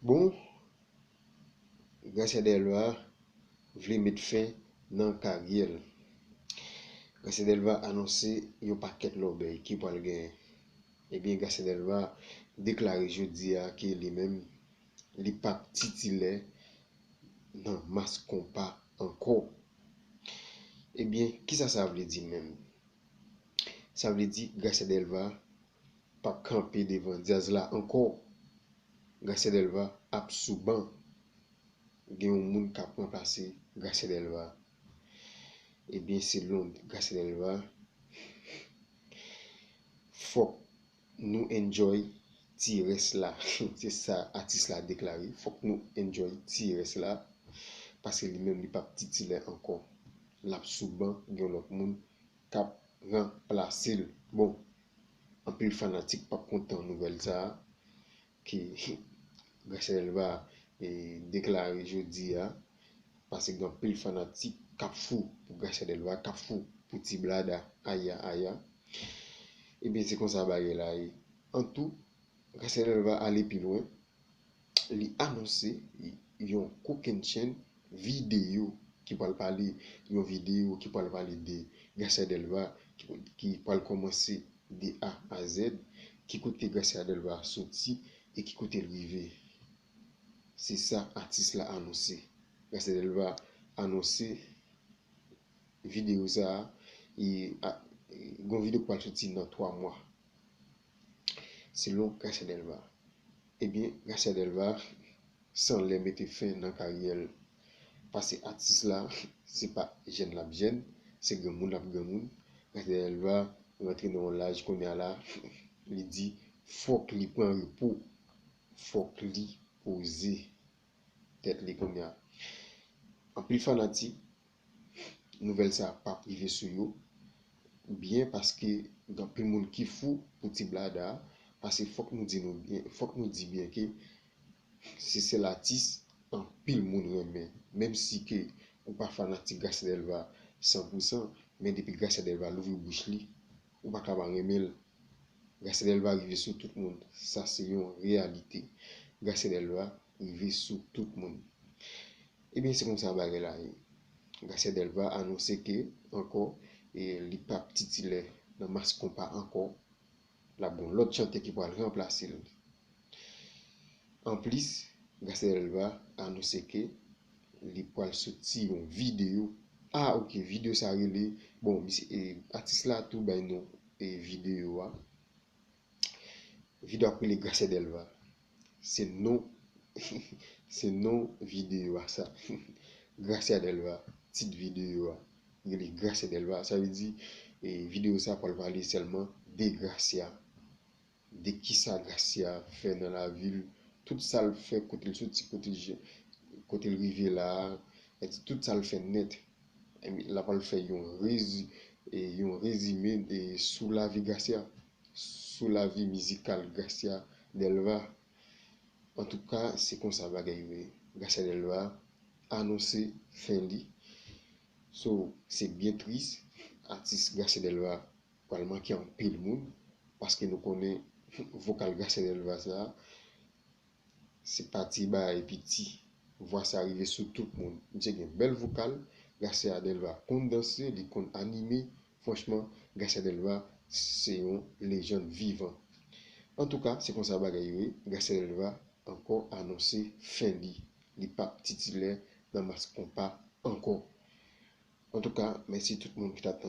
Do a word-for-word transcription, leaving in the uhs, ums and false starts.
Bon, Gracia Delva vle met fen nan karyè l. Gracia Delva anonse yon pakèt lòbèy ki pral genyen. Ebyen, Gracia Delva deklare jodi a ke li menm, li p ap titilè nan Mass Konpa ankò. Ebyen, kisa sa vle di menm? Sa vle di Gracia Delva p ap kanpe devan djaz la ankò. Gracia Delva ap sou ban. Gen yon moun k ap ranplase Gracia Delva. Ebyen, selon Gracia Delva, fòk nou enjoy ti rès la. Se sa atis la deklare. Fòk nou enjoy ti rès la. Paske li menm, li p ap titilè ankò. L ap sou ban, gen lòt moun k ap ranplase l. Bon, anpil fanatik p ap kontan nouvèl sa a, ke Gracia Delva, e, deklare jodi a, paske gen anpil fanatik k ap fou pou Gracia Delva, k ap fou pou Ti Blada, aya, aya. Ebyen, se konsa bagay la ye. Antou, Gracia Delva ale pi lwen, li anonse yon kokennchenn videyo ki pral pale, yon videyo ki pral pale de Gracia Delva, ki, ki pral kòmanse de A a Z, ki kote Gracia Delva soti e ki kote l rive. Se sa atis la anonse. Gracia Delva anonse videyo sa a, e, a, e, gon videyo k pral soti nan twa mwa. Selon Gracia Delva. Ebyen, Gracia Delva sanlè mete fen nan karyè l. Paske atis la, se pa jèn l ap jèn, se granmoun l ap granmoun. Gracia Delva rantre nan yon laj kounye a la, li di fòk li pran repo, fòk li poze tèt li kounye a. Anpil fanatik, nouvèl sa a p ap rive sou yo byen, paske gen anpil moun ki fou pou Ti Blada, paske fòk nou di nou byen, fòk nou di byen ke se sèl atis anpil moun renmen. Menm si ke ou pa fanatik Gracia Delva san pou san, men depi Gracia Delva louvri bouch li, ou pa ka pa renmen l. Gracia Delva rive sou tout moun. Sa se yon reyalite. Gracia Delva rive sou tout moun. Ebyen, se konsa bagay la ye. Gracia Delva anonse ke ankò, e, li p ap titilè nan Mass Konpa ankò. L ap gen yon lòt chantè ki pral ranplase l. Anplis, Gracia Delva anonse ke li pral soti yon videyo. Ah, ok, videyo sa rele, bon, misye, e, atis la tou bay non, e, videyo a. Videyo ap rele Gracia Delva. Se non, se non videyo a sa. Gracia Delva, tit videyo a. Rele Gracia Delva. Sa vle di, e, videyo sa pral pale sèlman de Gracia. De kisa Gracia fè nan lavi l, tout sa l fè, kote l soti, kote l je-, kote l rive la a, e tout sa l fè nèt. Ebyen, l ap al fè yon rezi-, e, yon rezime de, sou lavi Gracia, sou lavi mizikal Gracia Delva. Antouka, se konsa bagay yo ye. Gracia Delva anonse fen li. So, se byen tris, atis Gracia Delva pral manke anpil moun, paske nou konnen vokal Gracia Delva sa, se pa ti bagay piti. Vwa sa rive sou tout moun. Misye gen bèl vokal, Gracia Delva konn danse, li konn anime. Franchman, Gracia Delva se yon lejann vivan. Antouka, se konsa bagay yo ye. Gracia Delva ankò anonse fen li. Li p ap titilè nan Mass Konpa ankò. Antouka, mèsi tout moun ki t ap tande.